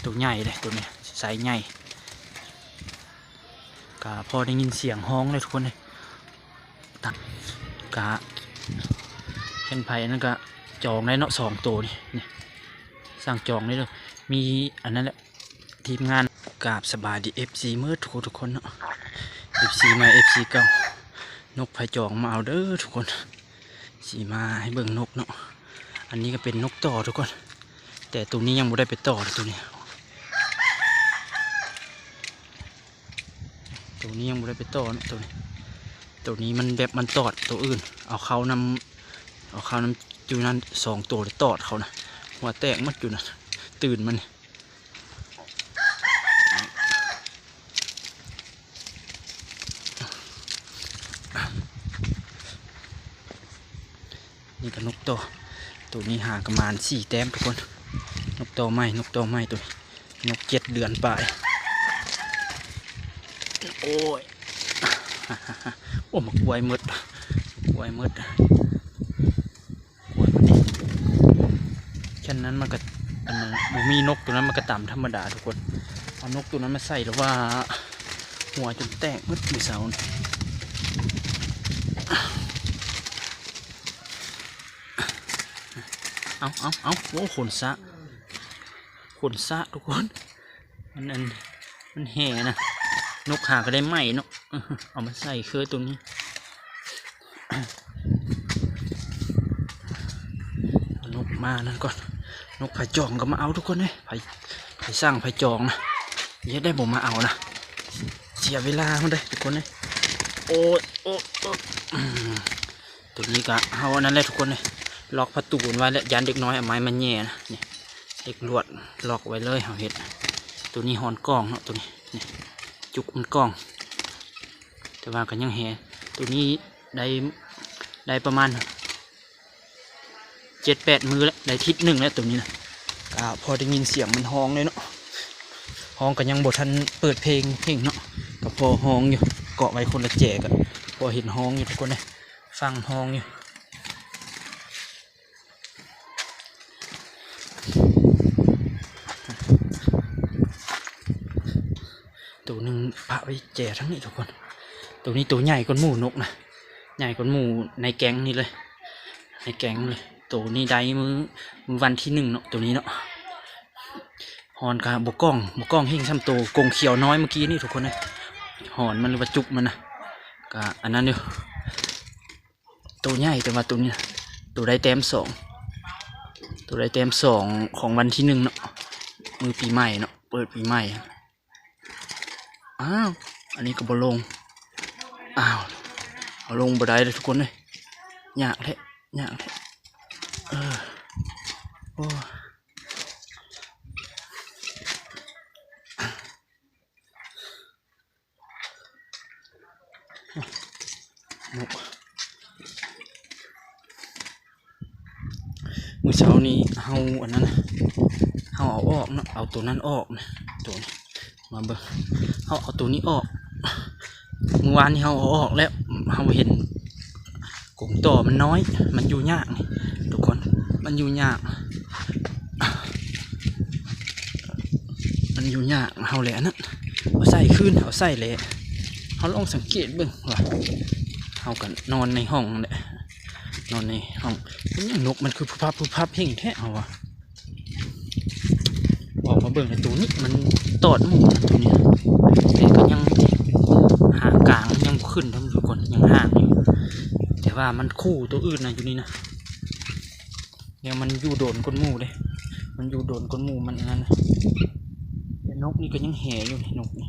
ໂຕໃຫຍ່ເດ້ ໂຕນີ້ໄຊໃຫຍ່ ກະພໍໄດ້ຍິນສຽງຮ້ອງເດ້ທຸກຄົນເດ້. ກະຄັນໃຜອັນນັ້ນກະຈອງໄດ້ເນາະ ສອງໂຕນີ້ ນີ້ ສັ່ງຈອງໄດ້ເດີ ມີອັນນັ້ນແຫຼະ ທີມງານ. ກາບສະບາຍດີ ເອັຟຊີ ເໝິດທຸກຄົນເນາະ ເອັຟຊີ ໃໝ່ ເອັຟຊີ ເກົ່າ ນົກໃຜຈອງມາເອົາເດີທຸກຄົນ. ຊິມາໃຫ້ເບິ່ງນົກເນາະ ອັນນີ້ກະເປັນນົກຕໍ່ທຸກຄົນ ແຕ່ໂຕນີ້ຍັງບໍ່ໄດ້ໄປຕໍ່ເດີ ໂຕນີ້ ໂຕນີ້ຍັງບໍ່ໄດ້ໄປຕໍ່ເນາະ ໂຕນີ້ ໂຕນີ້ມັນແບບມັນຕອດໂຕອື່ນ ເອົາເຂົ້ານຳ ເອົາເຂົ້ານຳຢູ່ນັ້ນສອງໂຕ ຕອດເຂົ້ານະ ຫົວແຕກໝົດຢູ່ນັ້ນ ຕື່ນມັນ. ນີ້ກະນົກຕໍ່ ໂຕນີ້ຫາກະມານສີ່ແຕ້ມທຸກຄົນ ນົກຕໍ່ໃໝ່ ນົກຕໍ່ໃໝ່ ໂຕນີ້ນົກເຈັດເດືອນປາຍ. ໂອ້ຍ ໂອ້ ໝາກກ້ວຍໝົດ ໝາກກ້ວຍໝົດ. ຂວດມັນນີ້ ແຄ່ນັ້ນມັນກະ ອັນນັ້ນ ບໍ່ມີນົກໂຕນັ້ນ ມັນກະຕຳທຳມະດາທຸກຄົນ. ເອົານົກໂຕນັ້ນມາໃສ່ແລ້ວວ່າ ຫົວຈົນແຕກໝົດມື້ເຊົ້ານີ້. ເອົາ ເອົາ ເອົາ ໂອ້ ຂົນສະ ຂົນສະທຸກຄົນ. ມັນ ອັນ ມັນແຫ່ນະ ນົກຫາກະໄດ້ໃໝ່ເນາະ ເອົາມາໃສ່ຄືໂຕນີ້. ເອົານົກມານັ້ນກ່ອນ ນົກໃຜຈອງກະມາເອົາທຸກຄົນເດ້ ໃຜ ໃຜສັ່ງໃຜຈອງນະ ເຮັດໄດ້ບໍ່ມາເອົານະ ເສຍເວລາເຮົາເດ້ທຸກຄົນເດ້. ໂອ້ຍ ໂອ້ ໂອ້ ໂຕນີ້ກະເຮົາອັນນັ້ນແຫຼະທຸກຄົນເດ້ ລັອກປະຕູໄວ້ແລ້ວ ຢ້ານເດັກນ້ອຍເອົາໄມ້ມາແຫຍ່ນະ ນີ້ ເຮັດລວດລັອກໄວ້ເລີຍ ເຮົາເຮັດ ໂຕນີ້ຮ່ອນກ້ອງເນາະ ໂຕນີ້ ນີ້ ຈຸກມັນກ້ອງ ແຕ່ວ່າກະຍັງແຮ່ ໂຕນີ້ໄດ້ ໄດ້ປະມານເຈັດແປດມື້ແລ້ວ ໄດ້ທິດໜຶ່ງແລ້ວໂຕນີ້ນະ. ກະພໍໄດ້ຍິນສຽງມັນຮ້ອງເດ້ເນາະ ຮ້ອງກະຍັງບໍ່ທັນເປີດເພງເພງເນາະ ກະພໍຮ້ອງຢູ່ ເກາະໄວ້ຄົນລະແຈ ກະພໍເຫັນຮ້ອງຢູ່ທຸກຄົນເດ້ ຟັງຮ້ອງຢູ່. ໂຕໜຶ່ງປະໄວ້ແຈທາງນີ້ທຸກຄົນ ໂຕນີ້ໂຕໃຫຍ່ກວ່າໝູ່ນົກນະ ໃຫຍ່ກວ່າໝູ່ໃນແກັງນີ້ເລີຍ ໃນແກັງເລີຍ. ໂຕນີ້ໄດ້ມື້ ມື້ວັນທີໜຶ່ງເນາະ ໂຕນີ້ເນາະ ຮ້ອນກະບໍ່ກ້ອງ ບໍ່ກ້ອງເຮັງສ່ຳໂຕກົງຂຽວນ້ອຍມື້ກີ້ນີ້ທຸກຄົນເອີຍ ຮ້ອນມັນ ຫຼືວ່າຈຸກມັນນະ ກະອັນນັ້ນຢູ່. ໂຕໃຫຍ່ ແຕ່ວ່າໂຕນີ້ ໂຕໄດ້ແຕ້ມສອງ ໂຕໄດ້ແຕ້ມສອງຂອງວັນທີໜຶ່ງເນາະ ມື້ປີໃໝ່ເນາະ ເປີດປີໃໝ່. ອ້າວ ອັນນີ້ກະບໍ່ລົງ ອ້າວ ເອົາລົງບໍ່ໄດ້ເດີທຸກຄົນເອີຍ ຍາກແທ້ ຍາກແທ້ ເອີ ໂອ້. ມື້ເຊົ້ານີ້ເຮົາອັນນັ້ນ ເຮົາເອົາອອກເນາະ ເອົາໂຕນັ້ນອອກ ໂຕນີ້ ມາເບິ່ງ ເຮົາເອົາໂຕນີ້ອອກ ມື້ວານນີ້ເຮົາເອົາອອກແລ້ວ ເຮົາເຫັນ ກົງຕໍ່ມັນນ້ອຍ ມັນຢູ່ຍາກນີ້ທຸກຄົນ ມັນຢູ່ຍາກ ມັນຢູ່ຍາກ ເຮົາແຫຼະອັນນັ້ນ ເອົາໃສ່ຄືນ ເອົາໃສ່ແຫຼະ ເຮົາລອງສັງເກດເບິ່ງວ່າ ເຮົາກະນອນໃນຫ້ອງຫັ້ນແຫຼະ ນອນໃນຫ້ອງ ເປັນຫຍັງນົກມັນຄືຜຶບພັບຜຶບພັບເຮັງແທ້ ເຮົາວ່າ. ອອກມາເບິ່ງໃນໂຕນີ້ ມັນຕອດໝູ່ນະໂຕນີ້ນະ ແຕ່ກະຍັງຫາງກາງຍັງບໍ່ຂຶ້ນເດີ້ທຸກຄົນ ຍັງຫ່າງຢູ່ ແຕ່ວ່າມັນຄູ່ໂຕອື່ນນະ ຢູ່ນີ້ນະ ແນວມັນຢູ່ດົນກວ່າໝູ່ເດ້ ມັນຢູ່ດົນກວ່າໝູ່ ມັນອັນນັ້ນນະ ແຕ່ນົກນີ້ກະຍັງແຫ່ຢູ່ນີ້ ນົກນີ້.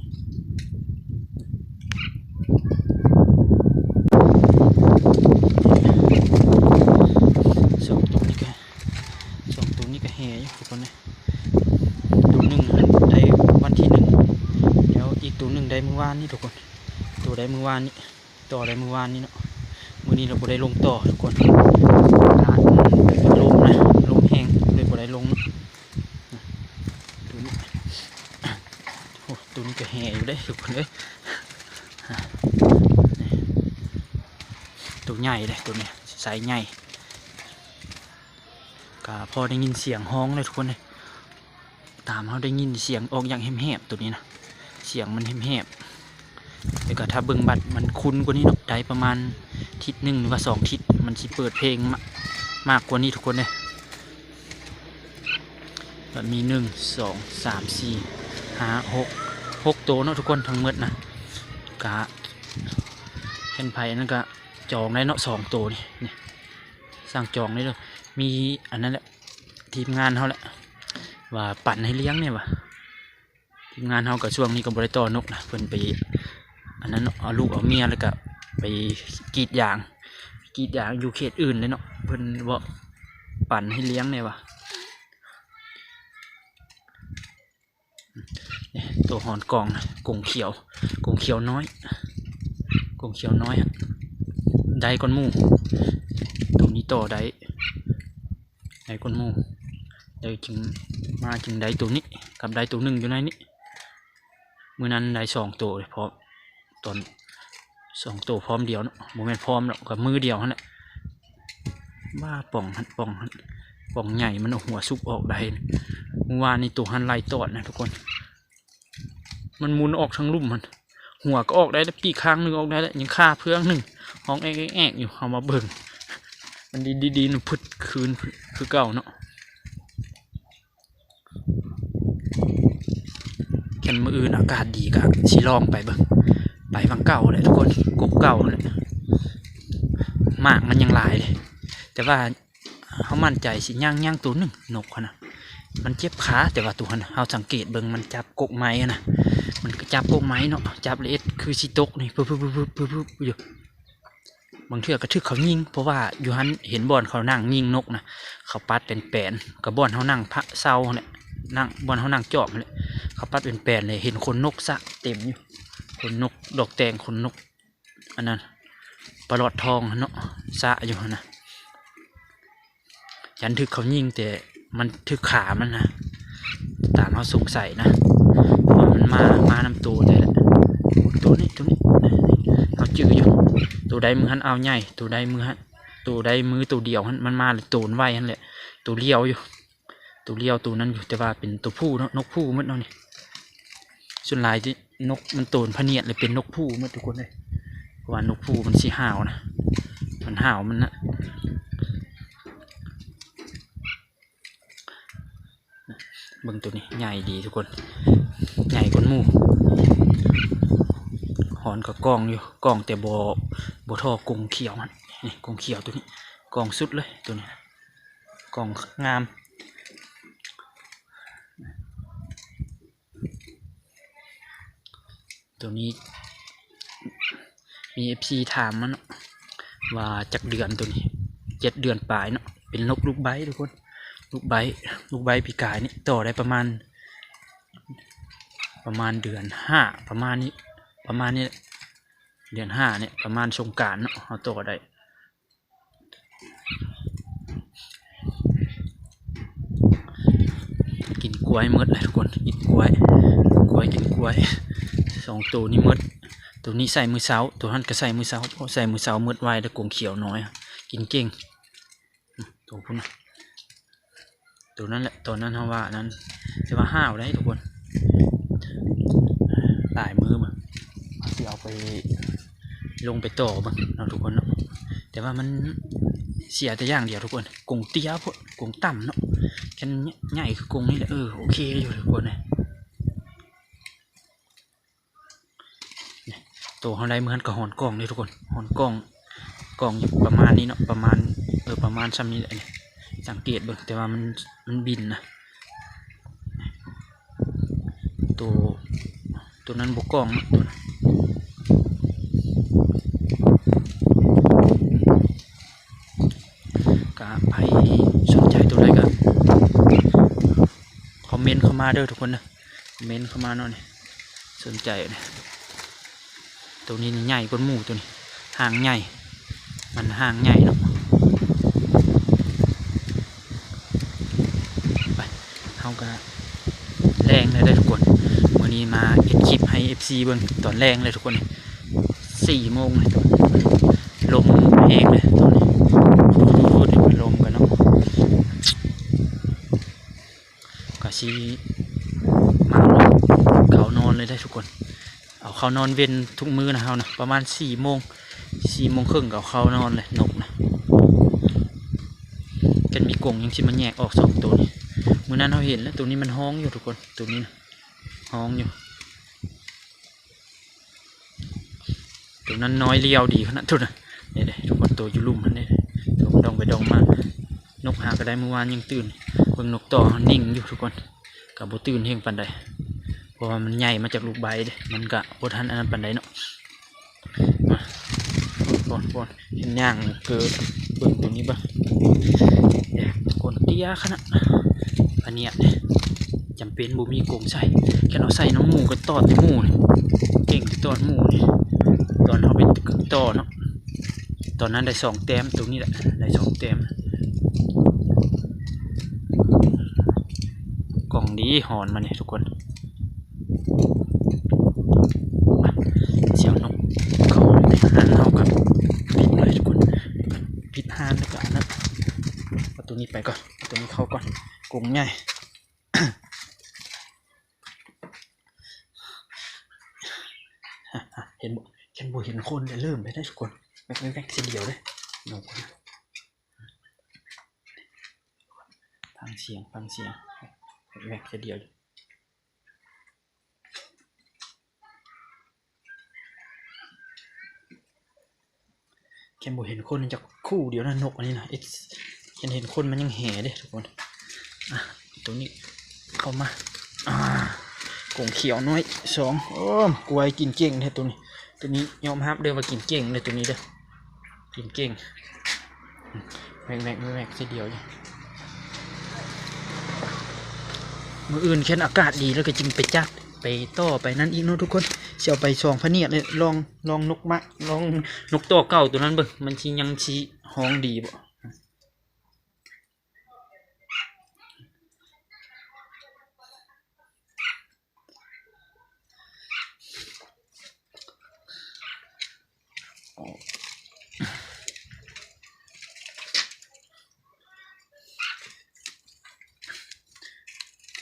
ສອງໂຕນີ້ກະ ສອງໂຕນີ້ກະແຫ່ຢູ່ທຸກຄົນເອີຍ ໂຕໜຶ່ງໄດ້ວັນທີໜຶ່ງ ແລ້ວອີກໂຕໜຶ່ງໄດ້ມື້ວານນີ້ທຸກຄົນ ໂຕໄດ້ມື້ວານນີ້ ຕໍ່ໄດ້ມື້ວານນີ້ເນາະ ມື້ນີ້ລະບໍ່ໄດ້ລົງຕໍ່ທຸກຄົນ ອາກາດລົມນະ ລົມແຮງ ເລີຍບໍ່ໄດ້ລົງເນາະ. ໂຕນີ້ ໂອ້ ໂຕນີ້ກະແຫ່ຢູ່ເດ້ທຸກຄົນເອີຍ ໂຕໃຫຍ່ເດ້ ໂຕນີ້ໄຊໃຫຍ່ ກະພໍໄດ້ຍິນສຽງຮ້ອງເດ້ທຸກຄົນເອີຍ. ຕາມເຮົາໄດ້ຍິນສຽງອອກຢ່າງແຫບໆ ໂຕນີ້ນະ ສຽງມັນແຫບໆ. ແລ້ວກໍຖ້າເບິ່ງບັດມັນຄຸ້ນກວ່ານີ້ເນາະ ໄດ້ປະມານທິດໜຶ່ງ ຫຼືວ່າສອງທິດ ມັນຊິເປີດເພງມາ ມາກກວ່ານີ້ທຸກຄົນເດ້. ແບບມີ ໜຶ່ງ ສອງ ສາມ ສີ່ ຫ້າ ຫົກ ຫົກໂຕເນາະທຸກຄົນ ທັງໝົດນະ. ກະແຜ່ນໄພອັນນັ້ນກະຈອງໄດ້ເນາະ ສອງໂຕນີ້ ນີ້ ສັ່ງຈອງໄດ້ເດີ. ມີອັນນັ້ນແຫຼະ ທີມງານເຮົາແຫຼະ ວ່າປັນໃຫ້ລ້ຽງແດ່ວ່າ. ທີມງານເຮົາກໍຊ່ວງນີ້ກໍບໍ່ໄດ້ຕໍ່ນົກນະ ເພິ່ນໄປອັນນັ້ນເນາະ ເອົາລູກເອົາເມຍ ແລ້ວກໍໄປກຣີດຢາງ ກຣີດຢາງຢູ່ເຂດອື່ນເດ້ເນາະ ເພິ່ນເວົ້າປັນໃຫ້ລ້ຽງແດ່ວ່າ. ນີ້ ໂຕຫອນກອງນະ ກົງຂຽວ ກົງຂຽວນ້ອຍ ກົງຂຽວນ້ອຍ ໄດ້ກ່ອນໝູ່ ໂຕນີ້ຕໍ່ໄດ້ ໄດ້ກ່ອນໝູ່ ໄດ້ຈຶ່ງ ມາຈຶ່ງໄດ້ໂຕນີ້ ກັບໄດ້ໂຕໜຶ່ງຢູ່ໃນນີ້. ມື້ນັ້ນໄດ້ສອງໂຕເລີຍ ພ້ອມ ຕອນສອງໂຕພ້ອມດຽວເນາະ ບໍ່ແມ່ນພ້ອມດອກ ກໍມື້ດຽວຫັ້ນແຫຼະ. ວ່າປ່ອງຫັ້ນ ປ່ອງຫັ້ນ ປ່ອງໃຫຍ່ ມັນເອົາຫົວຊຸກອອກໄດ້. ມື້ວານນີ້ໂຕຫັ້ນໄລ່ຕອດນະທຸກຄົນ ມັນໝຸນອອກທາງລຸ່ມຫັ້ນ ຫົວກໍອອກໄດ້ແລ້ວ ປີກຂ້າງໜຶ່ງອອກໄດ້ແລ້ວ ຍັງຄາເຟືອງໜຶ່ງ ຮ້ອງແອກໆຢູ່. ເຮົາມາເບິ່ງ ມັນດີໆ ມັນພຶດຄືນຄືເກົ່າເນາະ. ຄັນມື້ອື່ນອາກາດດີກໍຊິລອງໄປເບິ່ງ ໄປຫວ່າງເກົ່າແຫຼະທຸກຄົນ ກົກເກົ່າແຫຼະ. ໝາກມັນຍັງຫຼາຍເດ້ ແຕ່ວ່າ ເຮົາໝັ້ນໃຈຊິຍ່າງ ຍ່າງໂຕໜຶ່ງ ນົກຫັ້ນນະ ມັນເຈັບຂາ. ແຕ່ວ່າໂຕຫັ້ນນະ ເຮົາສັງເກດເບິ່ງ ມັນຈັບກົກໄມ້ຫັ້ນນະ ມັນກໍຈັບກົກໄມ້ເນາະ ຈັບລະເອັດຄືຊິຕົກນີ້ ປຶບໆໆໆຢູ່. ບາງເທື່ອກໍຖືກເຂົາຍິງ ເພາະວ່າຢູ່ຫັ້ນເຫັນບ່ອນເຂົານັ່ງຍິງນົກນະ ເຂົາປັດແປນໆ ກໍບ່ອນເຮົານັ່ງພະເຊົາຫັ້ນແຫຼະ ນັ່ງ ບ່ອນເຮົານັ່ງຈອບຫັ້ນແຫຼະ ເຂົາປັດແປນໆເລີຍ ເຫັນຂົນນົກສະເຕັມຢູ່ ຂົນນົກດອກແຕງ ຂົນນົກ ອັນນັ້ນ ປາຫຼອດທອງເນາະ ສະຢູ່ຫັ້ນນະ. ຢ້ານຖືກເຂົາຍິງ ແຕ່ມັນຖືກຂາມັນນະ ຕາມເຮົາສົງໄສນະ ເພາະວ່າມັນມາ ມານຳໂຕແທ້ແຫຼະ. ໂຕນີ້ ໂຕນີ້ ເຮົາຈື່ຢູ່ ໂຕໃດມືຫັ້ນອາວໃຫຍ່ ໂຕໃດມືຫັ້ນ ໂຕໃດມືໂຕດຽວຫັ້ນ ມັນມາແລ້ວໂຕນໄວຫັ້ນແຫຼະ ໂຕລ້ຽວຢູ່. ໂຕລ້ຽວໂຕນັ້ນຢູ່ ແຕ່ວ່າເປັນໂຕຜູ້ເນາະ ນົກຜູ້ໝົດເນາະນີ້. ສ່ວນຫຼາຍທີ່ນົກມັນໂຕນພະນຽດ ແລະ ເປັນນົກຜູ້ໝົດທຸກຄົນເອີຍ ເພາະວ່ານົກຜູ້ມັນຊິຫ້າວນະ ມັນຫ້າວມັນນະ. ເບິ່ງໂຕນີ້ໃຫຍ່ດີທຸກຄົນ ໃຫຍ່ກວ່າໝູ່ ຫອນກໍກ້ອງຢູ່ ກ້ອງແຕ່ບໍ່ ບໍ່ທໍ່ກົງຂຽວຫັ້ນ. ນີ້ກົງຂຽວໂຕນີ້ ກ້ອງສຸດເລີຍໂຕນີ້ ກ້ອງງາມ. ໂຕນີ້ມີເອັຟຊີຖາມມາເນາະ ວ່າຈັກເດືອນໂຕນີ້ ເຈັດເດືອນປາຍເນາະ ເປັນນົກລູກໄບ້ທຸກຄົນ ລູກໄບ້ ລູກໄບ້ປີກາຍນີ້ ຕໍ່ໄດ້ປະມານ ປະມານເດືອນຫ້າ ປະມານນີ້ ປະມານນີ້ແຫຼະ ເດືອນຫ້ານີ້ ປະມານສົງການເນາະ ເຮົາຕໍ່ໄດ້. ກິນກ້ວຍໝົດແຫຼະທຸກຄົນ ກິນກ້ວຍ ກ້ວຍ ກິນກ້ວຍ ສອງໂຕນີ້ໝົດ. ໂຕນີ້ໃສ່ມື້ເຊົ້າ ໂຕຫັ້ນກໍໃສ່ມື້ເຊົ້າ ເພາະໃສ່ມື້ເຊົ້າໝົດໄວ ແລ້ວກົງຂຽວນ້ອຍ ກິນເກັ່ງ. ໂຕພຸ້ນນະ ໂຕນັ້ນແຫຼະ ຕອນນັ້ນເຮົາວ່ານັ້ນ ແຕ່ວ່າຫ້າວໄດ໋ທຸກຄົນ ຫຼາຍມື້ມາ ຊິເອົາໄປ ລົງໄປຕໍ່ເບິ່ງເນາະທຸກຄົນເນາະ. ແຕ່ວ່າມັນເສຍແຕ່ຢ່າງດຽວທຸກຄົນ ກົງເຕ້ຍໂພດ ກົງຕ່ຳເນາະ. ຄັນໃຫຍ່ຄືກົງນີ້ແຫຼະ ເອີ ໂອເຄຢູ່ທຸກຄົນເອີຍ. ໂຕເຮົາໄດ້ມື້ຫັ້ນກໍຫອນກ້ອງເດ້ທຸກຄົນ ຫອນກ້ອງ ກ້ອງຢູ່ປະມານນີ້ເນາະ ປະມານ ເອີ ປະມານຊ່ຳນີ້ແຫຼະນີ້ ສັງເກດເບິ່ງ ແຕ່ວ່າມັນ ມັນບິນນະ. ໂຕ ໂຕນັ້ນບໍ່ກ້ອງເນາະ ໂຕນັ້ນ ກະໃຜສົນໃຈໂຕໃດກະຄອມເມັນເຂົ້າມາເດີທຸກຄົນເດີ ຄອມເມັນເຂົ້າມາເນາະນີ້ ສົນໃຈນີ້. ໂຕນີ້ນີ້ໃຫຍ່ກວ່າໝູ່ ໂຕນີ້ຫາງໃຫຍ່ ມັນຫາງໃຫຍ່ເນາະ. ໄປ ເຮົາກະແລງແລ້ວເດີທຸກຄົນ ມື້ນີ້ມາເຮັດຄລິບໃຫ້ເອັຟຊີເບິ່ງຕອນແລງເລີຍທຸກຄົນ. ສີ່ໂມງເລີຍ ລົມແຮງເລີຍຕອນນີ້ ໂອ້ ລົມກັນເນາະ. ກະຊິ ໄດ້ທຸກຄົນ. ເອົາເຂົ້ານອນເວັນທຸກມື້ນະເຮົານະ ປະມານສີ່ໂມງ ສີ່ໂມງເຄິ່ງກໍເອົາເຂົ້ານອນເລີຍນົກນະ. ຄັນມີກົງຍັງຊິມາແຍກອອກສອງໂຕນີ້. ມື້ນັ້ນເຮົາເຫັນແລ້ວ ໂຕນີ້ມັນຮ້ອງຢູ່ທຸກຄົນ ໂຕນີ້ນະ ຮ້ອງຢູ່. ໂຕນັ້ນນ້ອຍລຽວດີຂະໜາດ ໂຕນັ້ນ ເດ້ໆ ທຸກຄົນ ໂຕຢູ່ລຸ່ມຫັ້ນເດ້ ໂຕມັນດອງໄປດອງມາ. ນົກຫາກໍໄດ້ ມື້ວານຍັງຕື່ນ ເບິ່ງນົກຕໍ່ເຮົານິ່ງຢູ່ທຸກຄົນ ກໍບໍ່ຕື່ນແຮງປານໃດ ເພາະວ່າມັນໃຫຍ່ມາຈາກລູກໃບເດ້ ມັນກໍບໍ່ທັນອັນນັ້ນປານໃດເນາະ. ມາ ໂພນໆ ເຫັນຍ່າງເກີດ ເບິ່ງໂຕນີ້ເບິ່ງ ແດກ ທຸກຄົນ ເຕ້ຍຂະໜາດ ພະນຽດເດ້. ຈຳເປັນບໍ່ມີກົງໃສ່ ຄັນເອົາໃສ່ນຳໝູກໍຕອດແຕ່ໝູນີ້ ເກັ່ງແຕ່ຕອດໝູນີ້. ຕອນເຮົາໄປຕໍ່ເນາະ ຕອນນັ້ນໄດ້ສອງແຕ້ມ ໂຕນີ້ແຫຼະໄດ້ສອງແຕ້ມ. ກ້ອງດີ ຮ້ອນມານີ້ທຸກຄົນ. ມາ ຊິເອົານົກເຂົ້າໃນຮ້ານເຮົາ ກໍປິດເລີຍທຸກຄົນ ປິດຮ້ານແລ້ວກໍອັນນັ້ນ. ເອົາໂຕນີ້ໄປກ່ອນ ເອົາໂຕນີ້ເຂົ້າກ່ອນ ກົງໃຫຍ່. ເຫັນບໍ່ ຄັນບໍ່ເຫັນຄົນແລ້ວເລີ່ມໄດ້ທຸກຄົນ ແວັກໆໆ ທີດຽວເດ້. ຟັງສຽງ ຟັງສຽງ ແວັກໆ ທີດຽວ. ແຄ່ບໍ່ເຫັນຄົນຈັກຄູ່ດຽວນະ ນົກອັນນີ້ນະ ເອັດ ຄັນເຫັນຄົນມັນຍັງແຫ່ເດ້ທຸກຄົນ. ອ່ະ ໂຕນີ້ເຂົ້າມາ ອ່າ ກົງຂຽວນ້ອຍສອງ. ໂອ້ ກວາຍກິນເກັ່ງແທ້ໂຕນີ້ ໂຕນີ້ຍອມຮັບເດີວ່າກິນເກັ່ງເດີ ໂຕນີ້ເດີ ກິນເກັ່ງ. ແວກໆໆ ທີດຽວຢູ່. ມື້ອື່ນຄັນອາກາດດີແລ້ວກໍຈຶ່ງໄປຈັດ ໄປຕໍ່ໄປນັ້ນອີກເນາະທຸກຄົນ. ຊິເອົາໄປສອງພະນຽດເລີຍ ລອງ ລອງນົກມະ ລອງນົກຕໍ່ເກົ່າໂຕນັ້ນເບິ່ງ ມັນຊິຍັງຊິຮ້ອງດີບໍ່.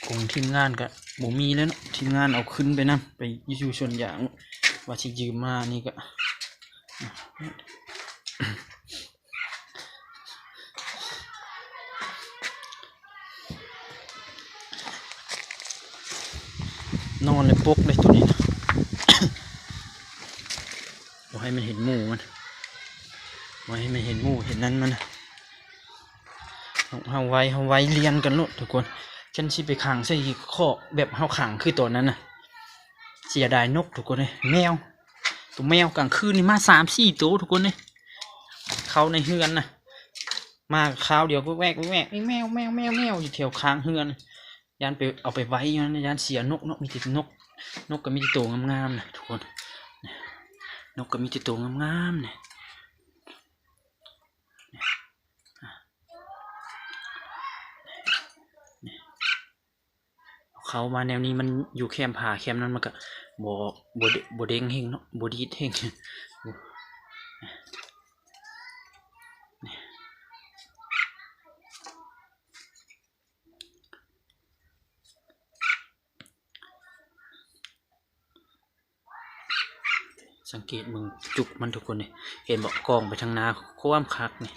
ຂອງທີມງານກະບໍ່ມີແລ້ວເນາະ ທີມງານເອົາຂຶ້ນໄປນຳ ໄປຢູ່ສວນຢາງ ວ່າຊິຢືມມານີ້ກະ ນອນແລ້ວປົກເລີຍໂຕນີ້ນະ ບໍ່ໃຫ້ມັນເຫັນໝູ່ມັນ ບໍ່ໃຫ້ມັນເຫັນໝູ່ເຫັນນັ້ນມັນນະ. ເຮົາໄວ້ ເຮົາໄວ້ລຽນກັນໂລດທຸກຄົນ. ຄັນຊິໄປຂັງໃສ່ຄອກແບບເຮົາຂັງຄືຕອນນັ້ນນະ ເສຍດາຍນົກທຸກຄົນເອີຍ. ແມວ ໂຕແມວກາງຄືນນີ້ມາສາມສີ່ໂຕທຸກຄົນເອີຍ ເຂົ້າໃນເຮືອນນະ ມາຄາວດຽວແວກໆ ແມວ ແມວ ແມວ ແມວ ແມວ ຢູ່ແຖວຂ້າງເຮືອນ. ຢ້ານໄປ ເອົາໄປໄວ້ຢູ່ນັ້ນ ຢ້ານເສຍນົກເນາະ ມີແຕ່ນົກ ນົກກໍມີແຕ່ໂຕງາມໆນະທຸກຄົນ ນົກກໍມີແຕ່ໂຕງາມໆນະ. ເຂົ້າມາແນວນີ້ມັນຢູ່ແຄມຜາແຄມນັ້ນ ມັນກະບໍ່ ບໍ່ ບໍ່ເດັ່ງເຮັງເນາະ ບໍ່ດີດເຮັງ. ສັງເກດເບິ່ງຈຸກມັນທຸກຄົນເດ້ ເຫັນບໍ່? ກ້ອງໄປທາງໜ້າຄວາມຄັກນີ້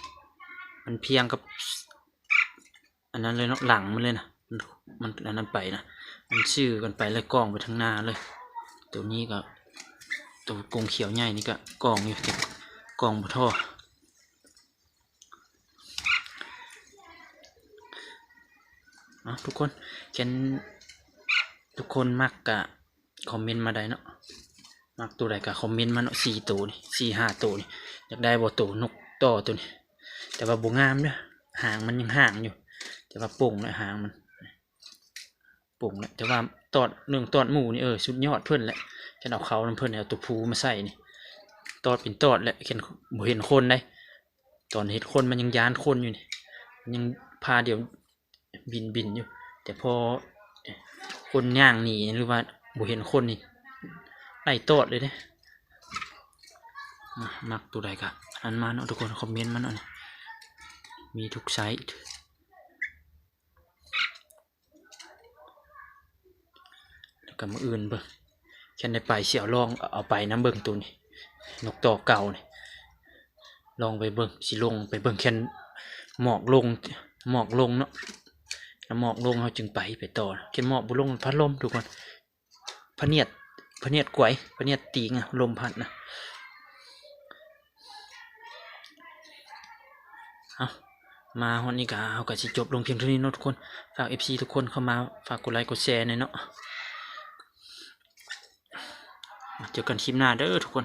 ມັນພຽງກັບ ອັນນັ້ນເລີຍເນາະ ຫຼັງມັນເລີຍນະ ມັນ ມັນອັນນັ້ນໄປນະ ມັນຊື່ກັນໄປເລີຍ ກ້ອງໄປທາງໜ້າເລີຍ. ໂຕນີ້ກໍ ໂຕກົງຂຽວໃຫຍ່ນີ້ກໍກ້ອງຢູ່ ແຕ່ກ້ອງບໍ່ທໍ່. ເອົາ ທຸກຄົນ ຄັນທຸກຄົນມັກກະຄອມເມັນມາໄດ້ເນາະ ມັກໂຕໃດກະຄອມເມັນມາເນາະ. ສີ່ໂຕນີ້ ສີ່ຫ້າໂຕນີ້ ຢາກໄດ້ບໍ່ ໂຕນົກຕໍ່ໂຕນີ້? ແຕ່ວ່າບໍ່ງາມເດີ ຫາງມັນຍັງຫາງຢູ່ ແຕ່ວ່າປົ່ງແລ້ວຫາງມັນ ປົ່ງແລ້ວ. ແຕ່ວ່າຕອດ ເລື່ອງຕອດໝູນີ້ ເອີ ສຸດຍອດເພິ່ນແຫຼະ ຄັນເອົາເຂົ້ານຳເພິ່ນ ເອົາໂຕຜູ້ມາໃສ່ນີ້ ຕອດເປັນຕອດແຫຼະ ຄັນບໍ່ເຫັນຄົນໃດ. ຕອນເຫັນຄົນມັນຍັງຢ້ານຄົນຢູ່ນີ້ ມັນຍັງພາດຽວບິນໆຢູ່ ແຕ່ພໍຄົນຍ່າງໜີ ຫຼືວ່າບໍ່ເຫັນຄົນນີ້ ໄລ່ຕອດເລີຍເດ້. ມາ ມັກໂຕໃດກະອັນມາເນາະທຸກຄົນ ຄອມເມັນມາເນາະ ມີທຸກໄຊ. ແລ້ວກໍມື້ອື່ນເບິ່ງ ຄັນໄດ້ໄປຊິເອົາລອງເອົາໄປນຳເບິ່ງໂຕນີ້ ນົກຕໍ່ເກົ່ານີ້ ລອງໄປເບິ່ງ ຊິລົງໄປເບິ່ງ ຄັນໝອກລົງ ໝອກລົງເນາະ ຖ້າໝອກລົງເຮົາຈຶ່ງໄປ ໄປຕໍ່ ຄັນໝອກບໍ່ລົງ ພັດລົມທຸກຄົນ ພະນຽດ ພະນຽດກວາຍ ພະນຽດຕີງ ລົມພັດນະ. ເອົາ ມາຮອດນີ້ກະ ເຮົາກະຊິຈົບລົງພຽງເທົ່ານີ້ເນາະທຸກຄົນ ຝາກເອັຟຊີທຸກຄົນເຂົ້າມາ ຝາກກົດໄລກົດແຊແດ່ເນາະ ເຈີກັນຄລິບໜ້າເດີທຸກຄົນ.